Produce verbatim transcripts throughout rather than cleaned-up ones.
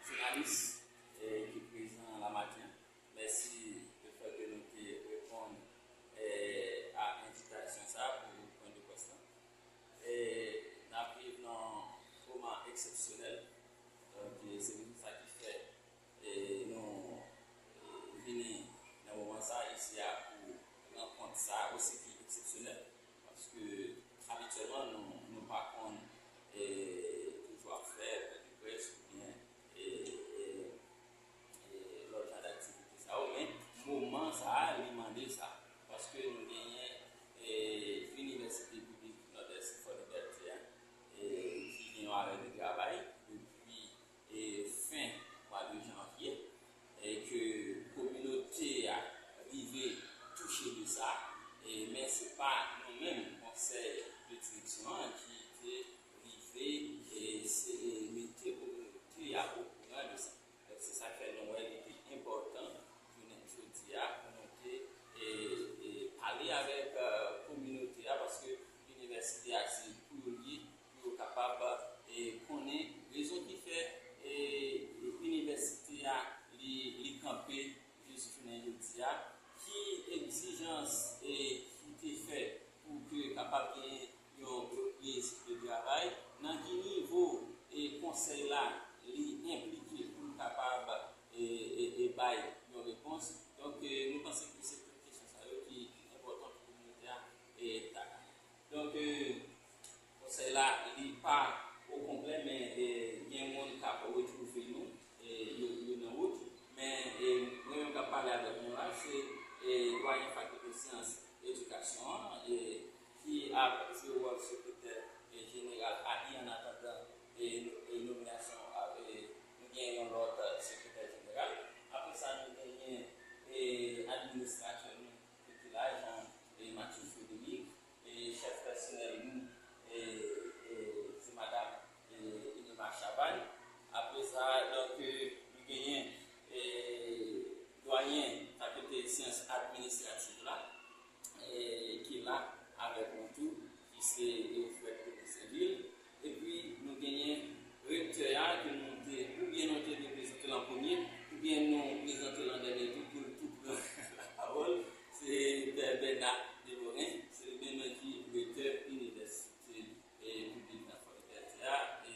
Jounalis eh, ki prezan la maten an. Mèsi lefètke nou te reponn eh, a envitasyon sa a pou pwen de près la. Eh, n ap viv nan moman eksepsyonèl. Donk, eh, se pou sa ki fè eh, nou eh, vini nan moman sa a isi a pou rankont sa a osi ki eksepsyonèl. Paske abityèlman, nou, nou pa konn eh, toujou ap fè pwen de près oubyen eh, eh, eh, lòt jan daktivite sa yo, men moman sa a, li mande sa. Paske nou genyen eh, Inivèsite Piblik Nòdès Fò Libète a, eh, ki gen yon arè de travay depi eh, fen mwa de janvye, eh, ke kominote a rive touche de sa, eh, men se pa nou menm, konsèy de direksyon an, ki te rive eh, se, eh, mete kominote a okouran de sa. Donk, se sa k fè nou wè li te enpòtan jounen jodi a pou nou te eh, eh, pale avèk eh, kominote a, paske inivèsite a se pou yo l ye, pou yo kapab eh, konnen rezon ki fè eh, inivèsite a li, li kanpe jis jounen jodi a, ki egzijans eh, ki te fè pou ke kapab gen yon repriz de travay, nan ki nivo eh, konsèy la li enplike pou l kapab eh, eh, eh, bay yon repons. Donk, eh, nou panse ke se tout kesyon sa yo ki enpòtan pou kominote a eh, ta. Donk, eh, konsèy la, li pa o konplè, men eh, gen moun k ap retwouve nou, eh, yo, yo nan wout. Men eh, mwen menm k ap pale avèk nou la, se eh, dwayen fakilte syans edikasyon an, eh, ki ap jwe wòl sekretè eh, jeneral a I an atandan eh, no- eh, nominasyon a, eh, nou gen yon lòt eh, sekretè jeneral. Apre sa, nou genyen eh, administratè nou ki la, Jean eh, Mathieu Frédéric, eh, chèf pèsonèl nou, eh, eh, se madam eh, Inima Chavannes. Apre sa, donk, eh, nou genyen eh, dwayen fakilte syans administrativ la, eh, ki la avèk nou tou, ki se eh, Fred René Sainvil. Epi nou genyen rektè a ke nou te, oubyen nou te vle prezante l an premye, oubyen nou prezante l an dènye tou pou l tou pran lapawòl. Se Pè Bernard Delorain, se li menm ki rektè Inivèsite eh, Piblik Nòdès Fò Libète a. E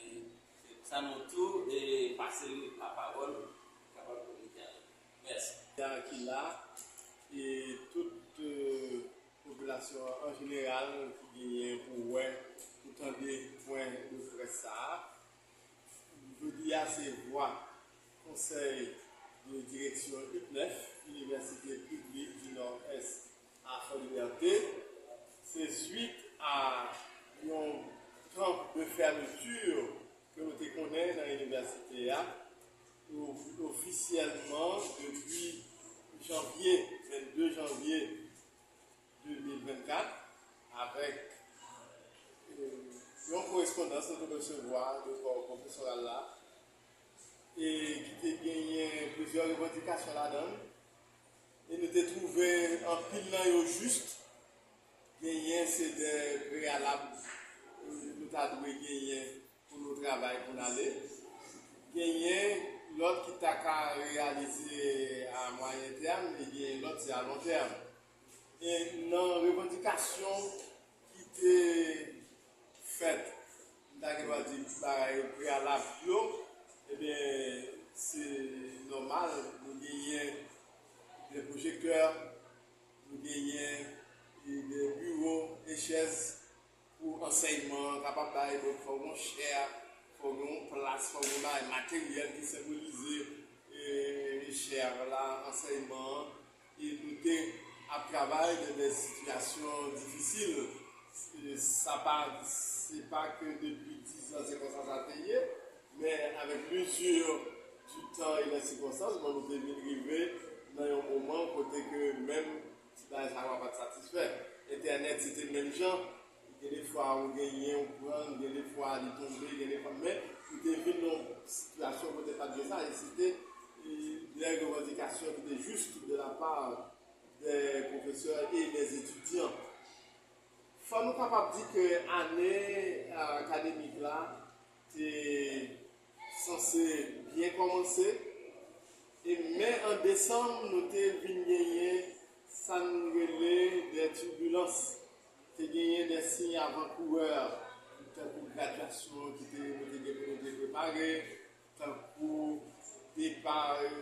se pou sa nou tou eh, pase li lapawòl pou l kapab kominike avèk nou. Mèsi. Ki la, e tout eh, popilasyon an an jeneral ki genyen pou wè, pou tande pwen de près sa a. Jodi a se vwa konsèy de direksyon UPNEF, Inivèsite Piblik di Nòdès a Fò Libète. Se swit a yon tan de fèmiti ke nou te konnen nan inivèsite a, o- ofisyèlman depi janvye, vennde janvye de mil vennkat, avèk eh, yon korespondans nou te resevwa de kò pwofesoral la, e ki te genyen plizyè revandikasyon ladan l, e nou te twouve anpil nan yo jis, genyen se de preyalab eh, nou ta dwe genyen pou nou travay pou n ale. Genyen lòt ki ta ka reyalize a mwayen tèm, e genyen lòt se a lon tèm. E nan revandikasyon ki te fèt, m ta gen dwa di bagay preyalab yo, ebyen, se nòmal, nou genyen de pwojektè, nou genyen de biwo, de chèz, pou ansèyman an kapab bay, donk fòk gen yon chè, fòk gen yon plas, fòk gen yon bagay materyèl ki senbolize eh, chè la, ansèyman an. E nou te ap travay nan de sitiyasyon difisil. E sa pa, se pa ke depi dizan se konsa sa te ye, men avèk mezi di tan e lè sikonstans, bon, nou te vin rive nan yon moman kote ke menm ti bagay sa yo pa t satisfè. Entènèt, se te menm jan. Gen de fwa ou genyen, ou pran, gen de fwa li tonbe, gen de fwa, men ou te vin nan yon sitiyasyon kote pa t gen sa, e se te eh, de revandikasyon ki te jis de la pa de pwofesè e de etidyan. Fò nou kapab di ke ane eh, akademik la te sanse byen kòmanse. E men an desanm, nou te vin genyen sa n rele de tibilans. Te genyen de siy avankourè, tankou gradyasyon ki te, nou te gen pou nou te prepare, tankou depa, eh,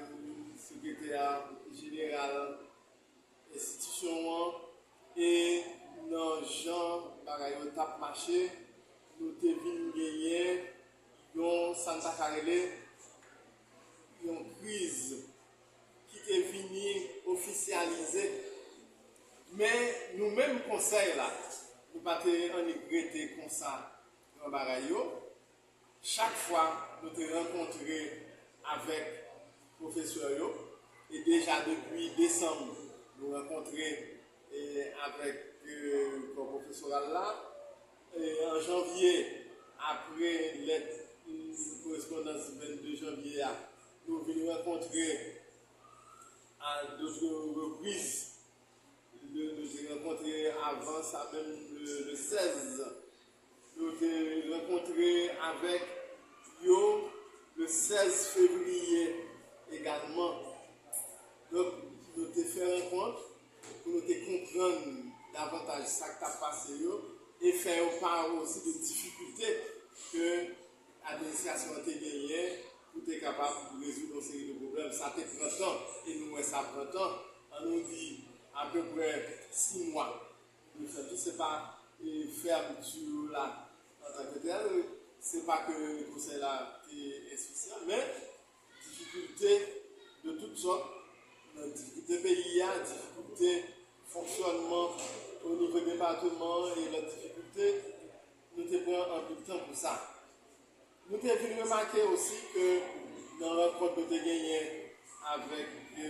sekretè jeneral enstitisyon an, e nan jan bagay yo t ap mache, nou te vin genyen yon, sa n ta ka rele, yon kriz ki te vini ofisyalize. Men nou menm konsèy la, nou pa te annik rete konsa nan bagay yo. Chak fwa nou te rankontre avèk pwofesè yo, e deja depi desanm, nou rankontre, e, avèk, e, kò pwofesoral la. E, an janvye, apre lèt, e, korespondans vennde janvye a, nou vin rankontre a de repriz. Nou, nou te rankontre avan sa menm le, le sèz. Nou te rankontre avèk yo le sèz fevriye egalman. Donk, nou te fè rankont pou nou te konprann davantaj sa k t ap pase yo e fè yo pa osi de difikilte ke administrasyon an te genyen pou te kapab rezoud yon seri de pwoblèm. Sa te pran tan, e nou wè sa pran tan. An nou di apeprè sis mwa. Nou fè tou, se pa, e, fèmti la antanke tèl, se pa ke konsèy la te ensifisyan, men difikilte de tout sòt, nan difikilte peyi a, difikilte fonksyònman o nivo depatman e lòt difikilte, nou te pran anpil tan pou sa. Nou te vin remake osi ke nan rankont nou te genyen avèk, e,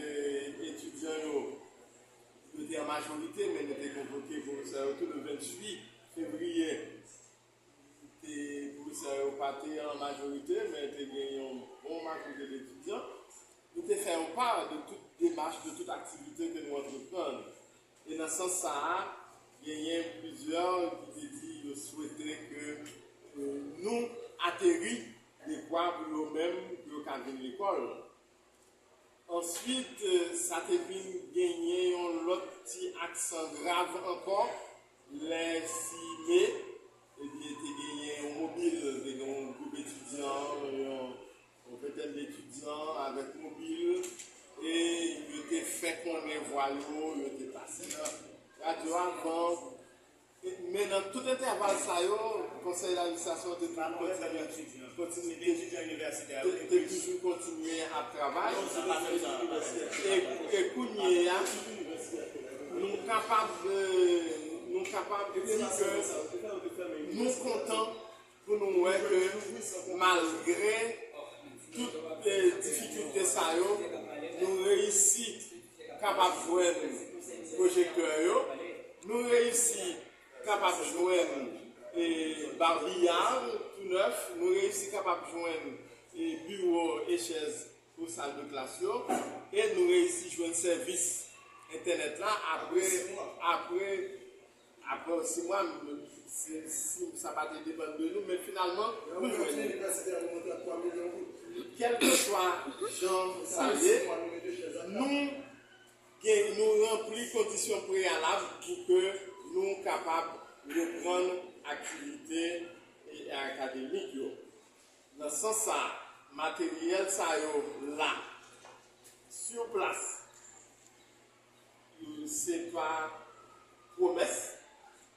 etidyan yo, yo te an majorite, men nou te konvoke pwofesè yo tou le venntuit fevriye. Te, pwofesè yo pa te an majorite, men te gen yon bon majorite de etidyan. Nou te fè yo pa de tout demach, de tout aktivite ke nou antreprann. E nan sans sa a, genyen plizyè ki te di yo swete ke, e, nou ateri dekwa pou yo menm, pou yo ka vin lekòl. Answit, e, sa te vin genyen yon lòt ti aksan grav ankò, lè sis me, ebyen, te genyen yon mobil, te gen yon gwoup etidyan, yon, yon ventèn de etidyan avèk mobil, e yo te fè konnen vwa yo, yo te pase nan radyo avan. E, men nan tout entèval sa yo, konsèy d'administrasyon te toujou kontinye, kontinye, te, te toujou kontinye ap travay. E, e kounye a, nou kapab, e, nou kapab di ke nou kontan pou nou wè ke malgre tout, e, difikilte sa yo, nou reyisi kapab jwenn pwojektè yo, nou reyisi kapab jwenn, e, babiyaj tou nèf, nou reyisi kapab jwenn, e, biwo e chèz pou sal de klas yo, e nou reyisi jwenn sèvis entènèt la apre, apre, apre sis mwa, m, se, si sa pa te depann de nou, men finalman, nou jwenn li. Kèlkeswa jan sa ye, nou gen, nou ranpli kondisyon preyalab pou ke nou kapab reprann aktivite, e, akademik yo. Nan sans sa, materyèl sa yo la, sur place, se pa pwomès.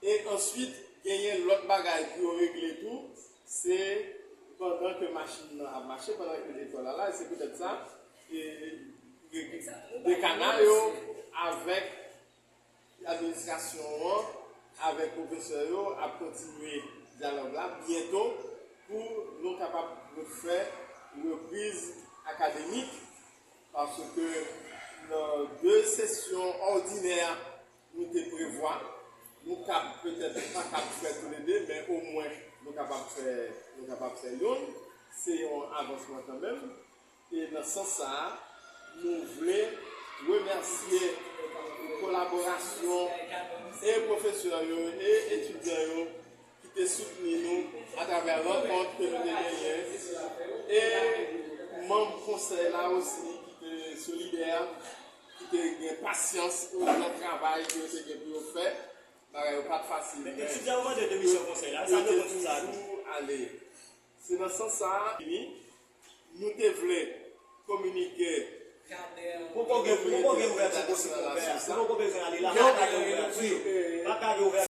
E answit, genyen lòt bagay pou yo regle tou, se pandan ke machin nan ap mache, pandan ke lekòl la la, e se poutèt sa, e, dekana yo avèk administrasyon an avèk pwofesè yo ap kontinye dyalòg la byento pou nou kapab fè repriz akademik, paske nan de sesyon òdinè nou te prevwa, nou kab petèt pa kab fè toulede, men omwen nou kapab fè, nou kapab fè youn. Se yon avansman kanmenm. E nan sans sa a, nou vle remèsye kolaborasyon e pwofesè yo e etidyan yo ki te soutni nou atravè rankont ke nou te genyen. E Manm konsèy la osi ki te solidè, ki te gen pasyans nan travay ke yo te gen pou yo fè. Bagay yo pa t fasil. Men etidyan yo mande demisyon konsèy la, sa yo konn sa tou. Ale. Se nan sans sa a, nou te vle kominike. Poko gen, poko gen ouvèti posib pou fè a. Si poko bezwen ale la, pa ka gen ouvèti. Pa ka gen ouvèti.